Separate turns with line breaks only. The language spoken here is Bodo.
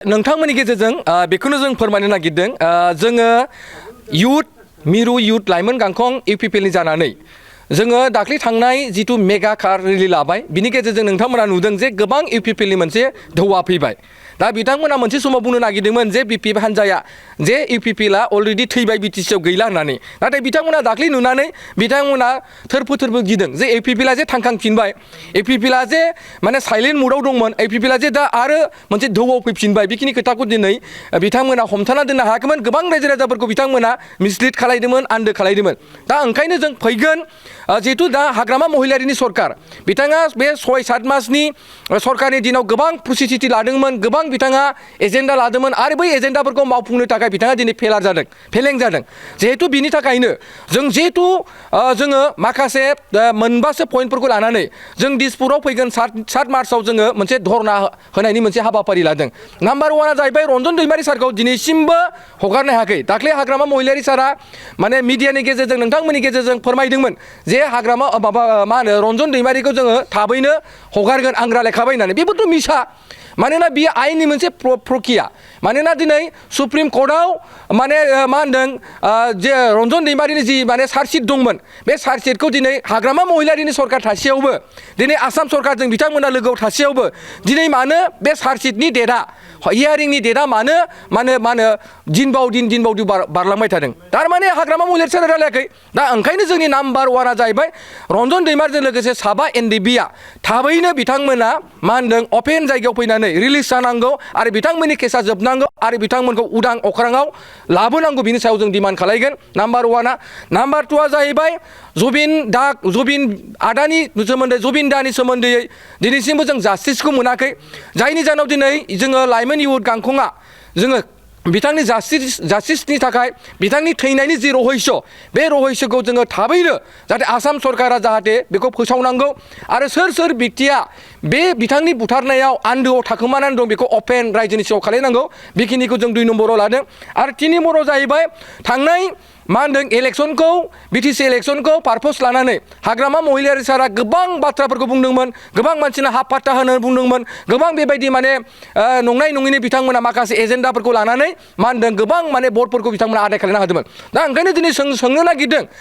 नोंथांमोननि गेजेरजों बेखौनो जों फोरमायनो नागिरदों जोङो मिरु युथ लाइमोन गांखं UPPLनि जानानै जोङो दाख्लै थांनाय जितु मेगा कार रेलि लाबाय बिनि गेजेरजों नोंथांमोना नुदों जे गोबां UPPLनि मोनसे धौवा फैबाय दा बिथांमोना मोनसे समाव बुंनो नागिरदोंमोन जे BP हान्जाया जे UPPLआ अलरेडि थैबाय BTCआव गैला होननानै नाथाय बिथांमोना दाख्लै नुनानै बिथांमोना थोरफो गिदों जे UPPLआ जे थांखांफिनबाय UPPLआ जे माने साइलेन्ट मुडआव दंमोन UPPLआ जे दा आरो मोनसे धौवाव फैफिनबाय बेखिनि खोथाखौ दिनै बिथांमोना हमथाना दोननो हायाखैमोन गोबां रायजो राजाफोरखौ बिथांमोना मिसलिड खालायदोंमोन आन्दो खालायदोंमोन दा ओंखायनो जों फैगोन जिहेतु दा हाग्रामा महिलारिनि सरकार बिथाङा बे 6-7 मासनि सरकारनि दिनाव गोबां प्रसेसिटि लादोंमोन गोबां बिथाङा एजेन्डा लादोंमोन आरो बै एजेन्डाफोरखौ मावफुंनो थाखाय बिथाङा दिनै फेलें जादों जिहेतु बिनि थाखायनो जों जिहेतु जोङो माखासे मोनबासो पइन्टफोरखौ लानानै जों दिसपुराव फैगोन 7 मार्चआव जोङो मोनसे धरना होनायनि मोनसे हाबाफारि लादों नाम्बार 1आ जाहैबाय रन्जन दैमारि सारखौ दिनैसिमबो हगारनो हायाखै दाख्लै हाग्रामा महिलारि सारा माने मिडियानि गेजेरजों नोंथांमोननि गेजेरजों फोरमायदोंमोन जे हाग्रामा मा होनो रन्जन दैमारिखौ जोङो थाबैनो हगारगोन आं रायलायखाबाय होननानै बेबोथ' मिसा मानोना बियो आयेननि मोनसे प्रक्रिया मानोना दिनै सुप्रिम कर्टआव माने मा होनदों जे रन्जन दैमारिनि जि माने चार्जशिट दंमोन बे चार्जशिटखौ दिनै हाग्रामा महिलारिनि सरकार थासेयावबो दिनै आसाम सरकारजों बिथांमोना लोगोआव थासेयावबो दिनै मानो बे चार्जशिटनि डेटआ हियारिंनि डेटआ मानो दिनबाव बारलांबाय थादों थारमाने हाग्रामा महिलारि सारा रायलायाखै दा ओंखायनो जोंनि नाम्बार 1आ जाहैबाय रन्जन दैमारिजों लोगोसे साबा NDBआ थाबैनो बिथांमोना मा होनदों अपेन जायगायाव फैनानै रिलिज जानांगौ आरो बिथांमोननि केसा जोबनांगौ आरो बिथांमोनखौ उदां अख्राङाव लाबोनांगौ बिनि सायाव जों डिमान्ड खालायगोन नाम्बार 1आ नाम्बार 2आ जाहैबाय जुबिन दानि सोमोन्दै दिनैसिमबो जों जास्टिसखौ मोनाखै जायनि जाहोनाव दिनै जोङो लाइमोन युथ गांखंआ जोङो बिथांनि जास्टिसनि थाखाय बिथांनि थैनायनि जि रहस्य बे रहस्यखौ जोङो थाबैनो जाहाथे आसाम सरकारा जाहाथे बेखौ फोसावनांगौ आरो सोर व्यक्तिया बे बिथांनि बुथारनायाव आन्दोआव थाखोमानानै दं बेखौ अपेन रायजोनि सिगाङाव खालायनांगौ बेखिनिखौ जों 2 नम्बराव लादों आरो 3 नम्बराव जाहैबाय थांनाय मा होनदों इलेक्सनखौ BTC इलेक्सनखौ पारपस लानानै हाग्रामा महिलारि सारा गोबां बाथ्राफोरखौ बुंदोंमोन गोबां मानसिनो हाफ पात्ता होनो बुंदोंमोन गोबां बेबायदि माने नंनाय नङैनि बिथांमोना माखासे एजेन्डाफोरखौ लानानै मा होनदों गोबां माने भटफोरखौ बिथांमोना आदाय खालामनो हादोंमोन दा ओंखायनो दिनै सोंनो नागिरदों